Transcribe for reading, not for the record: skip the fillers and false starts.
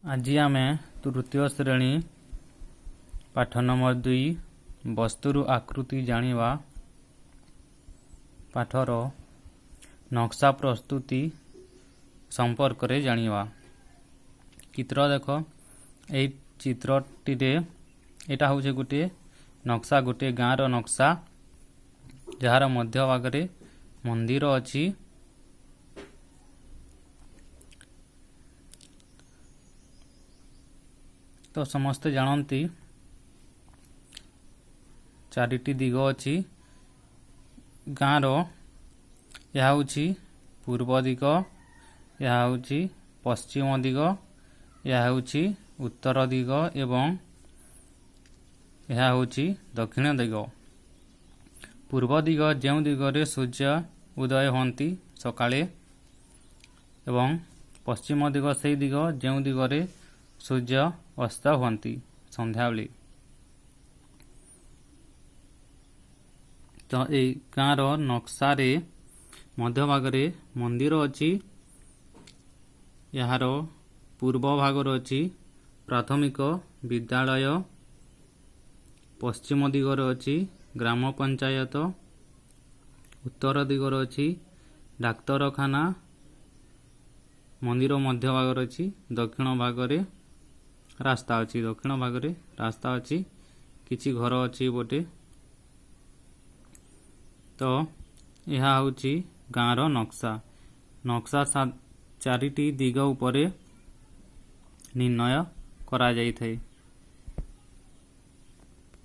ଆଜି ଆମେ ତୃତୀୟ ଶ୍ରେଣୀ ପାଠ ନମ୍ବର 2 ବସ୍ତୁରୁ ଆକୃତି ଜାଣିବା ପାଠର ନକ୍ସା ପ୍ରସ୍ତୁତି ସମ୍ପର୍କରେ ଜାଣିବା। ଚିତ୍ର ଦେଖ। ଏଇ ଚିତ୍ରଟିରେ ଏଇଟା ହେଉଛି ଗୋଟିଏ ନକ୍ସା, ଗୋଟିଏ ଗାଁର ନକ୍ସା, ଯାହାର ମଧ୍ୟ ଭାଗରେ ମନ୍ଦିର ଅଛି। ତ ସମସ୍ତେ ଜାଣନ୍ତି, ଚାରିଟି ଦିଗ ଅଛି ଗାଁର। ଏହା ହେଉଛି ପୂର୍ବ ଦିଗ, ଏହା ହେଉଛି ପଶ୍ଚିମ ଦିଗ, ଏହା ହେଉଛି ଉତ୍ତର ଦିଗ ଏବଂ ଏହା ହେଉଛି ଦକ୍ଷିଣ ଦିଗ। ପୂର୍ବ ଦିଗ ଯେଉଁ ଦିଗରେ ସୂର୍ଯ୍ୟ ଉଦୟ ହୁଅନ୍ତି ସକାଳେ ଏବଂ ପଶ୍ଚିମ ଦିଗ ସେଇ ଦିଗ ଯେଉଁ ଦିଗରେ ସୂର୍ଯ୍ୟ ଅସ୍ତ ହୁଅନ୍ତି ସନ୍ଧ୍ୟାବେଳେ। ତ ଏଇ ଗାଁର ନକ୍ସାରେ ମଧ୍ୟଭାଗରେ ମନ୍ଦିର ଅଛି। ଏହାର ପୂର୍ବ ଭାଗରେ ଅଛି ପ୍ରାଥମିକ ବିଦ୍ୟାଳୟ, ପଶ୍ଚିମ ଦିଗରେ ଅଛି ଗ୍ରାମ ପଞ୍ଚାୟତ, ଉତ୍ତର ଦିଗରେ ଅଛି ଡାକ୍ତରଖାନା, ମନ୍ଦିର ମଧ୍ୟ ଭାଗରେ ଅଛି, ଦକ୍ଷିଣ ଭାଗରେ ରାସ୍ତା ଅଛି। ଦକ୍ଷିଣ ଭାଗରେ ରାସ୍ତା ଅଛି, କିଛି ଘର ଅଛି ଗୋଟେ। ତ ଏହା ହେଉଛି ଗାଁର ନକ୍ସା। ନକ୍ସା ଚାରିଟି ଦିଗ ଉପରେ ନିର୍ଣ୍ଣୟ କରାଯାଇଥାଏ।